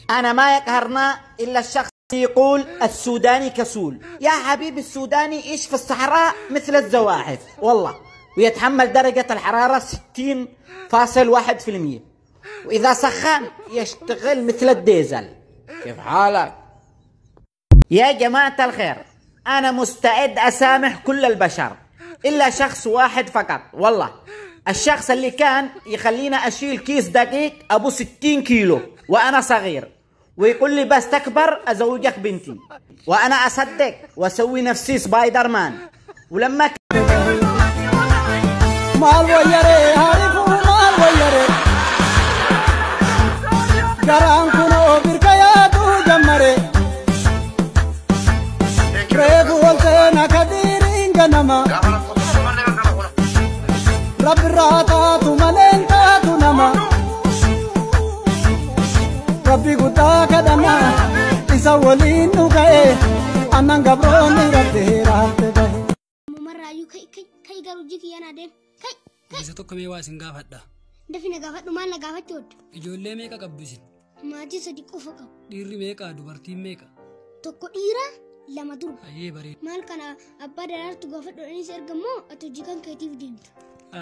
أنا ما يقهرنا إلا الشخص يقول السوداني كسول. يا حبيبي السوداني يعيش في الصحراء مثل الزواحف والله، ويتحمل درجة الحرارة 60.1%، وإذا سخن يشتغل مثل الديزل. كيف حالك؟ يا جماعة الخير، أنا مستعد أسامح كل البشر إلا شخص واحد فقط والله، الشخص اللي كان يخلينا أشيل كيس دقيق أبو 60 كيلو وأنا صغير، ويقول لي بس تكبر أزوجك بنتي، وأنا أصدق وأسوي نفسي سبايدر مان. ولما Rabbi guddaa kadhannaa isa waliin nu ga'e annan gabroonni rabbi raafte bahe. Marraayyuu kai garuu jiki yana deem kai kai. Isa tokko mee waa isin gaafadha. Dafi na gaafadhu, maal na gaafachuu hodhu? Ijoollee meeqa qabdu isin? Maatii 3 qofa qabu. Dhiirri meeqa dubartiin meeqa? 1 dhiira 2 durba. Ayyee bareeda. Maal kana abbaa daraartu gaafadhu anis erga immoo ati hojii kan keetiif deemta.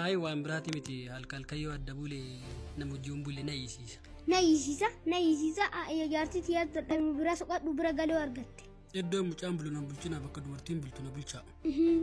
Ayi waan biraati miti halkalkayyoo adda bulee nama wajjin bule na hiisiisa. Na hiisiisa na hiisiisa jaartii tiyyaa dadhabu bira soqadhu bira galuu argatte. Iddoo mucaan bulu na bulchina bakka dubartiin bultu na bulchaa.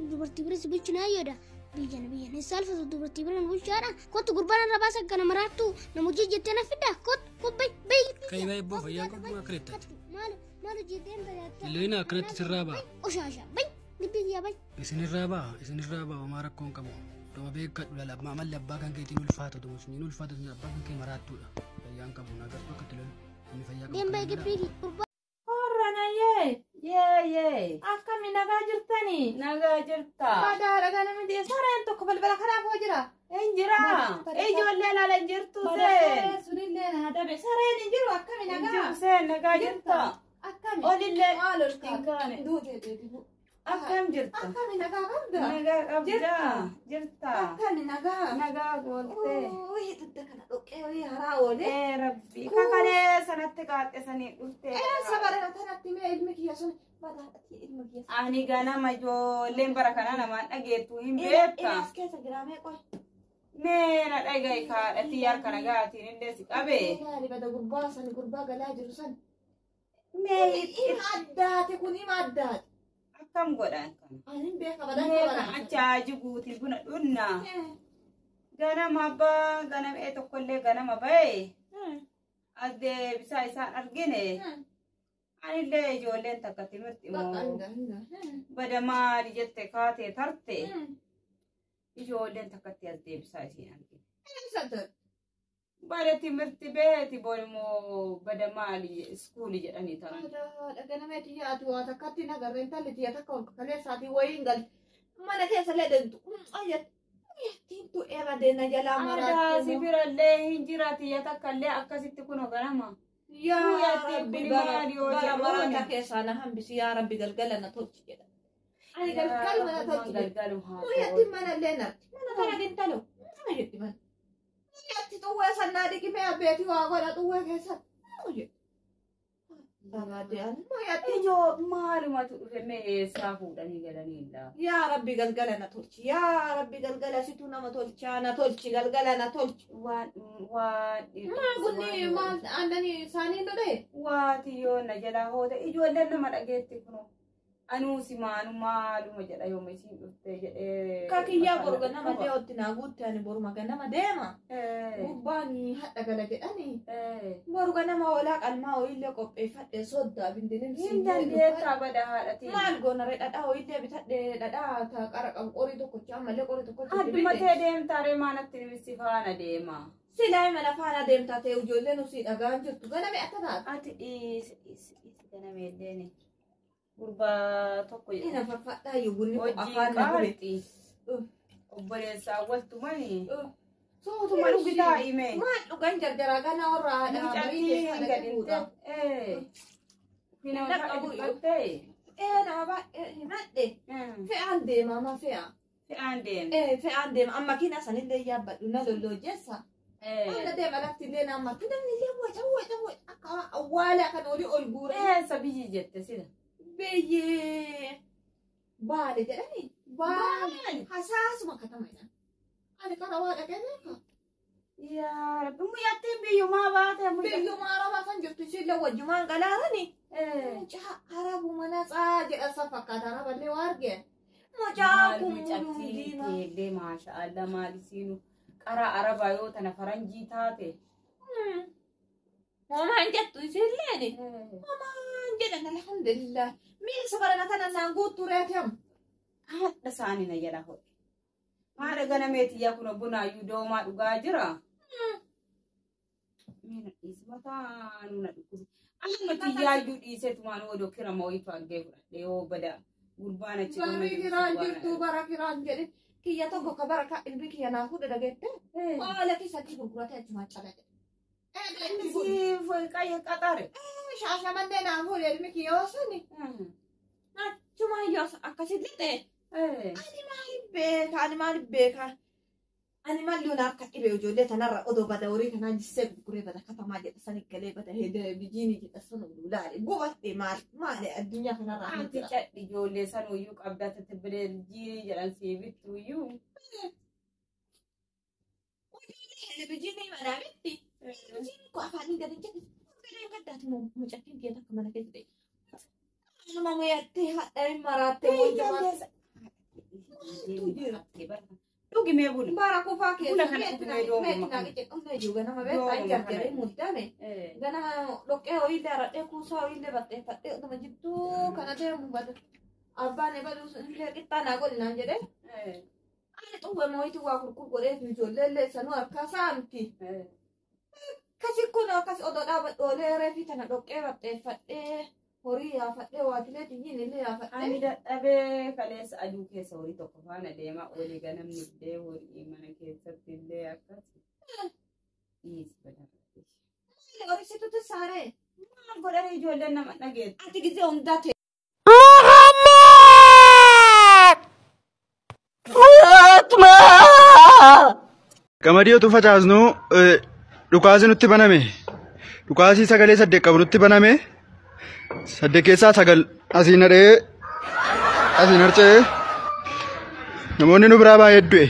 Dubartii bira si bulchina ayyoodha. Biyyana biyyana saalfatu dubartii bira na bulchaadha. Kottu gurbaan irra baasa kana maraattu nama hojii jettee na fidda kottu kobbay bayi. Kai bayi boo fayyaa qabdu akka leettati. Maal maal hojii deemta jaatta. Illee akkanatti sirraa ba'a. Oshaasha bayi gibbii kiyyaa bayi. Isinirraa ba'a isinirraa ba'a homaa rakkoon qabu. Doma beekadhu lala amalli abbaa kan keetiin ulfaata doma suniin ulfaata sun abbaa kan kee maraattuudha. Fayyaan qabu na agartu akka itti lolu inni fayyaa qabu. Deem bayi gibbii gurbaa. Horranayyee. Yee yee. Akkami nagaa jirtanii? Nagaa jirta. Madaala ganama ta'e sareen tokko balbala kanaaf hoo jira? Hin jira. Ijoollee ilaala hin jirtu seen. Sunillee na dabe sareen hin jiru akkami nagaa? Hin jiru seen nagaa jirta. Akkami? Olillee maal ol hin kaane. Duutee deebi'u. Akkam jirta? Akkami nagaa qabda? Nagaa qabda. Jirta. Akkami nagaa? Nagaa goolte. Wayii dugda kana dhoqqee wayii haraa oole. Ee rabbi. Kakalee sanatti qaaxxisanii dhufte. Ee sabara kanatti mee ilmi kiyya sun madaadhati ilmi kiyya. Ani ganama ijoolleen bara kana namaan dhageettu hin beekta. Ilaas keessa jira mee qoy. Mee na dhaga'i kaadhati harka nagaatiin illee si qabe. Gaari bada gurbaa san gurbaa galaa jiru san. Mee ima addaate kun ima addaate. Akkam godhan kana? Ani beeka badan Mee kan achaaji guutii buna dhunna. Ganama abbaa ganama tokkollee ganama bahe. As deebisaa isaan argine. Anillee ijoolleen takka timirti immoo bada maali jette kaatee tarte. Ijoolleen takkatti as deebisaa isiin argine. Bada timirti beeti boonimmoo bada maali iskuuli jedhanii taran. Ganama tiyya ati waa takkatti nagarra intalli tiyya takka ol kaleessaatii wayiin galte. Mana keessa illee deemtu. Tiintu eeba deena jalaa Aadaa si birallee hin jira tiyya takka illee akkasitti kunoo ganama. Yaa Rabbi bara marata keessaa na hambisi yaa Rabbi galgala na tolchi jedha. Ani galgaluma na tolchi jedha. Muyyatti mana illee narti. Mana tana gintalo. Mana jetti mana. Muyyatti xuwwee sannaa dhiqimee abbeetii waa godha xuwwee keessatti. Ijoo maalumatu dhufe mee eessaa fuudhanii galaniidha? Yaa Rabbi galgala na tolchi. Yaa Rabbi galgala situ nama tolchaa na tolchi galgala na tolchi. Waan waan. Maal kunni maal aannanii isaanii lole? Waati yoo na jalaa hoota ijoolleen nama dhageetti kunoo. Anuusi maanu maaluma jedha yooma isiin dhuftee jedhee. Kakiyyaa boru ganama dee'otti naa guutte ani boruma ganama deema. Gubbaan hadha gala jedhani. Boru ganama hoolaa qalmaa ho'iillee qopheeffadhe soddaa bindinimsi. Hin dandeettaa bada haadhatii. Maal goona ree dhadhaa ho'iillee bitadhe dhadhaa ta qara qabu qorii tokkocha ammallee qorii tokkocha. Adduma ta'e deemtaa ree maanatti nimisi faana deema. Silaa mana faana deemtaa ta'e ijoolleen usii dhagaan jirtu ganame akka taate. Ati dhiisi dhiisi dhiisi ganame illee. Gurbaa tokko jedha. Ina faffadhaa iyyuu bunni kun afaan na gube. Obboleessaa waltumani. Suutuma dhugi taa'ime. Maal dhugan jarjaraa kana warra haadha barii keessa dhaqee fuudha. Finaa Nama baay'ee himadhe. Fe'aan deema ama fe'a. Fe'aan deema. Fe'aan deema amma makiina sanillee yaabbadhu na lolloojjeessa. Onna deema lafti illee naan marti namni illee waca waca waca akka awwaala kan olii ol guure. Eessa biyyi jette sila? Biyyee baale jedhani baale hasaasuma katama jedhan. Ani kana waa dhaqee beekaa. Yaa Rabbi muyyattiin biyyumaa baate. Biyyumaa arabaa kan jirtu isheen wajjumaan galaarani. Mucaa arabuma natsaa jedhan san fakkaata araballee waa argeen. Mucaa kun muluu diimaa. Teellee maashaallah maalisiinu qara arabaa yoo tana faranjii taate. Homaan jettu isheenleeni. Homaan jedhan alhamdulillah. Miilsa barana kana naan guuttuu reetem. Haadha isaanii na jala hodhe. Maadha ganameetiyyaa kun bunaayyuu doomaa dhugaa jira. Mina dhiisi mataa nuna dhukkube. Amma tiyyaayyuu dhiisetumaan odoo kirama wayitu argee fudhadhe yoo bada gurbaan achi Barri kiraan jirtu bara kiraan jedhe. Kiyya tokko ka bara ka ilmi kiyya naa fuudhe dhageette. Haala keessatti gurguratee achumaan cala jedhe. Qayya qaxare. Shaashamannee naa fuudhe ilmi kiyya yoo sani. Achumaan yoo akkasitti ta'e. Ani maaliif beeka? Ani maaliif beeka? Ani maal yoon akka dhibee ijoollee tanarra odoo bada horii kanaa jissee gurguree bada katamaa jedha sani galee bada televizyiinii jedha sana laale gubatte maal maali addunyaa kanarraa hin Anti jira. cadhi ijoollee sanuyyuu qabdaa televizyiinii jedhan sii bittuyyuu. Televizyiinii manaa bitti. Televizyiinii koo afaanii gadi jedhe galee gaddaati mucattiin kiyya takka mana keessa ta'e. Anuma muyattee hadha hin maraattee wayyaa. Dhugi mee buna. Bara kufaa keessa Buna kana dhugee doomuma meetti naa kana. qicce qonna iyyuu ganama beektaa Doomuma hin kana. jarjaree muddame. Ganama dhoqqee ho'iillee haradhee kuusaa ho'iillee baxxeeffadhee otuma jidduu kana deemu bada. Abbaan ebaduu illee qixxaa naa godhi naan jedhee. Ani xuwwee mooyitii waa kurkur godhee fi ijoollee illee sanuu harkaa saamti. Akkasi kun akkas odoo dhaabadhu oolee reefii tana dhoqqee baxxeeffadhee horii yaafadhee waatilee xiyyiin illee yaafadhee. Ani dadhabee kaleessa aduu keessa horii tokko faana deemaa olii ganamni illee horii mana keessatti illee akkas. Dhiisi badaa. Horisiitutti saaree. Maal godhanii ijoolleen nama dhageettu. Ati gizee hundaa ta'e. Qamadii utuu facaasnu dhukaasni nutti baname. Dhukaasii sagalee 8 qabu nutti baname. 8 keessaa 9 asiin hadhee asiin harca'ee namoonni nu biraa baay'ee du'e.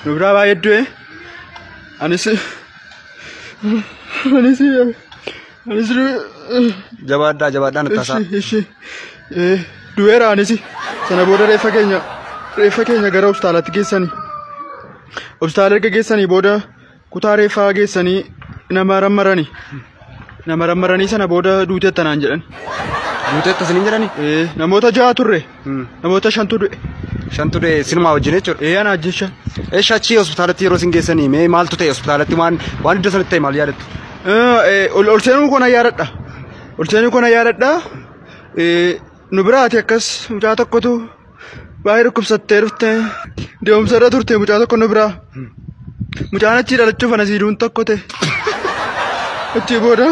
Nu biraa baay'ee du'e. Anis anis anis Jabaadhaa jabaadhaa natti haasaa. Ishi du'eera anis sana booda reeffa keenya gara hospitaalaatti geessanii. Hospitaala erga geessanii booda kutaa reeffaa geessanii nama rammaranii. Nama rammaranii sana booda duuteetta naan jedhan. Duuteetta isiniin jedhani? Namoota 6 turre. Namoota 5tu du'e. 5tu du'e sinumaa wajjin jechuudha. Ana wajjin 5. Eesha achii hospitaalatti yeroo isin geessanii mee maaltu ta'e hospitaalatti waan iddoo sanatti ta'e maal yaadattu? Ol seenuu koo na yaadadha. Ol seenuu koo na yaadadha. Nu biraati akkas mucaa tokkotu baay'ee dhukkubsattee dhufte. Deemsa irra turte mucaa tokko nu biraa. Mucaan achii dhalachuuf ana siiduun tokko ta'e. Achii booda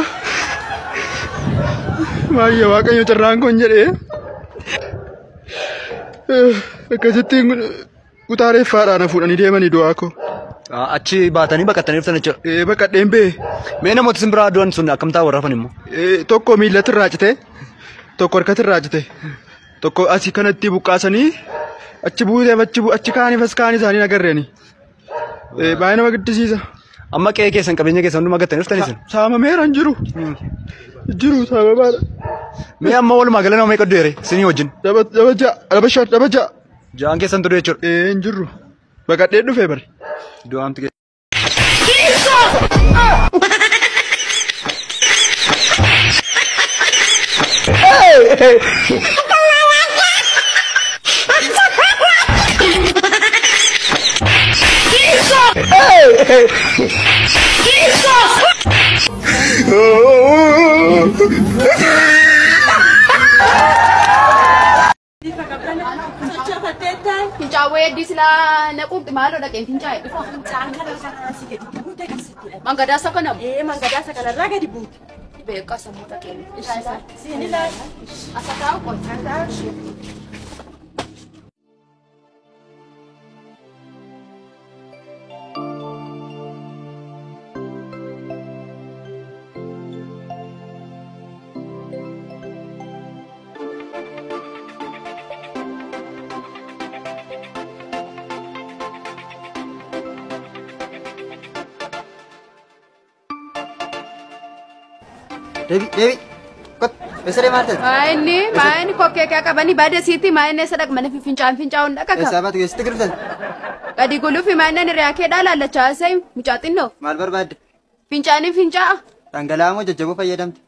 baay'ee waaqayyo carraan kun jedhee akkasitti kutaa reeffaadhaan na fuudhanii deemanii du'aa koo. Achi baatanii baqatanii dhuftan jechuudha. Baqadheen ba'e. Mee namoota isin biraa du'an sun akkam ta'a warra hafan immoo? Tokko miillatti irraa cite, tokko harkatti irraa cite, tokko asii kanatti buqqaasanii achi buuteef achi kaaniif as kaan isaanii agarreeni. Baay'ee nama gaddisiisa. Amma qe'ee keessan qabeenya keessan hundumaa gattanii dhuftan isin? Saamameera hin jiru. Jiru saamamaadha. Mee amma walumaa gala nama meeqa du'eere isinii wajjin? Dhaba ja'a, dhaba shan, dhaba ja'a. Ja'an keessan du'e jechuudha. Hin jirru. Baqadhee dhufee bare. Du'aamti keessa. Fincaawwee heddii silaa naquuqxi maaloo dhaqeen fincaa'e dhufa. Mangadaasa kana. Mangadaasa kanarraa gadi buute. Beekaa sammuu dhaqeen. Siin ilaali. Asa taa'u qofa. Deebi deebi. Kot eessa deemaa jirta? Maayinni maayinni kokkee kee qabanii baada siitti maayinni eessa dhaq mana fincaan fincaa'uun dhaqa ka. Eessaa baatu keessatti gurgurtan? Gadi gulufi maayinni hiriyaa kee dhaa laallachaa se'im mucaa xinnoo. Maal barbaadde? Fincaanii fincaa'a. Dhangala'aa moo jajjaboo fayyadamte?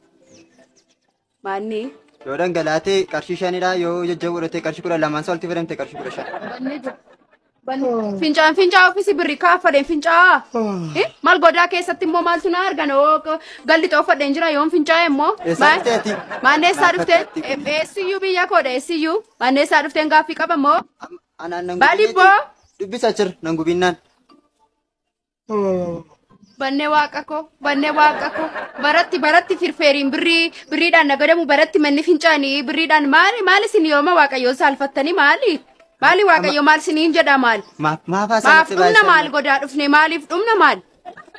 Maanni. Yoo dhangala'aa ta'e qarshii 5dha yoo jajjaboo ta'e qarshii 12 isaa olitti fayyadamte qarshii 15. Fincaan fincaa'aa ofiisi birrii kaaffaleen fincaa'aa. Maal godaa keessatti immoo maaltu na argan galli xooffadheen jira yoon fincaa'e immoo. Maanni eessaa dhuftee? Eessiyyuu biyya koodha eessiyyuu. Maanni eessaa dhufteen gaaffii qaba moo? Baalibboo. Dubbisa jira nan gubinnaan. Bannee waaqa koo bannee waaqa koo baratti baratti firfeeriin birrii birriidhaan nagadamu baratti manni fincaanii birriidhaan maali maali isin yooma waaqayyoon saalfattanii maali? Maali waaqayyo maal siniin jedha maal? Maaf Maaf dhumna maal godaa dhufne maaliif dhumna maal?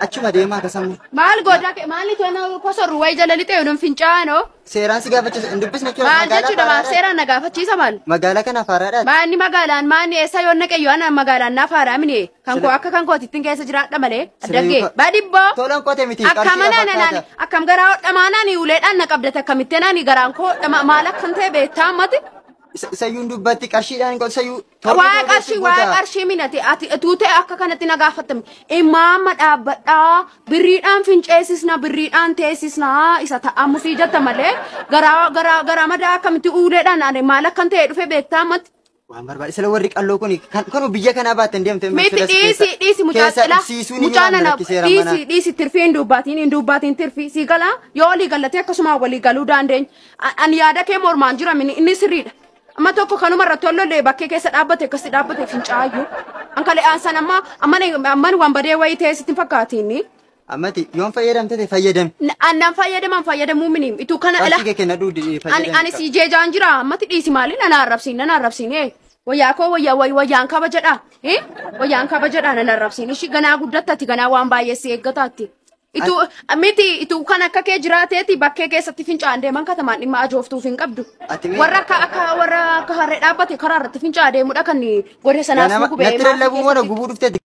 Achuma deemaa kasamu. Maal godaa maali toona kosorru wayi jala lixee yoon fincaanoo? Seeraan si gaafachiisa hin dubbisne jechuudha. Maal jechuudha maaf seeraan na gaafachiisa maal? Magaalaa kana haaraadha. Maanni magaalaan maanni eessa yoon naqe yoo ana magaalaan naaf haaraa mini kan koo akka kan kootitti keessa jiraadha malee addaggee baadibboo. Tolaan koote miti. Akkam naan akkam garaa hodhamaa naani uleedhaan na qabdate akkamitee naani garaan koo hodhama maal akkan ta'e beektaa ammati. Isayyuun dubbatti qarshiidhaan isayyuu. Waa qarshii waa qarshii minati ati tuutee akka kanatti na gaafatame imaama dhaabbadhaa birriidhaan finceessisna birriidhaan teessisna isa ta'amusii jetta malee garaa garaa garaa madaa akkamitti uleedhaan ani maal akkan ta'e dhufe beektaa ammatti. Waan barbaade sila warri qalloo kun kan biyya kanaa baatan deemte. Miti dhiisi dhiisi mucaa xilaa mucaa nana dhiisi dhiisi tirfii hin dubbaatiin tirfii sii galaa yoo walii galatee akkasuma walii galuu dandeenya ani yaada kee mormaan jira inni sirriidha. Amma tokko kanuma irratti tollolee bakkee keessa dhaabbate akkasi dhaabbate fincaayyuu. Ankalee aansan amma amman waan badee wayii ta'e sitti hin fakkaatiin. Ammati yoon fayyadamte ta'e fayyadami. Annan fayyadaman fayyadamuu mini ituu kana ila. Qarshii kee kennadhuu fayyadami. Ani si jeejaan jira ammati dhiisi maali nana arrabsiin nana arrabsiin wayyaa koo wayyaa wayyaan kaba jedha wayyaan kaba jedha nana arrabsiin ishii ganaa guddattati ganaa waan baay'ee si eeggataatti. Itu miti itu kan akka kee jiraateeti bakkee keessatti fincaan deeman katamaan dhimma ajooftuuf hin qabdu. Warra akka akka warra akka harree dhaabbate karaa irratti fincaa deemudha kan godhe sanaas nu gubee. Natti lallabuu mana gubuu dhuftee.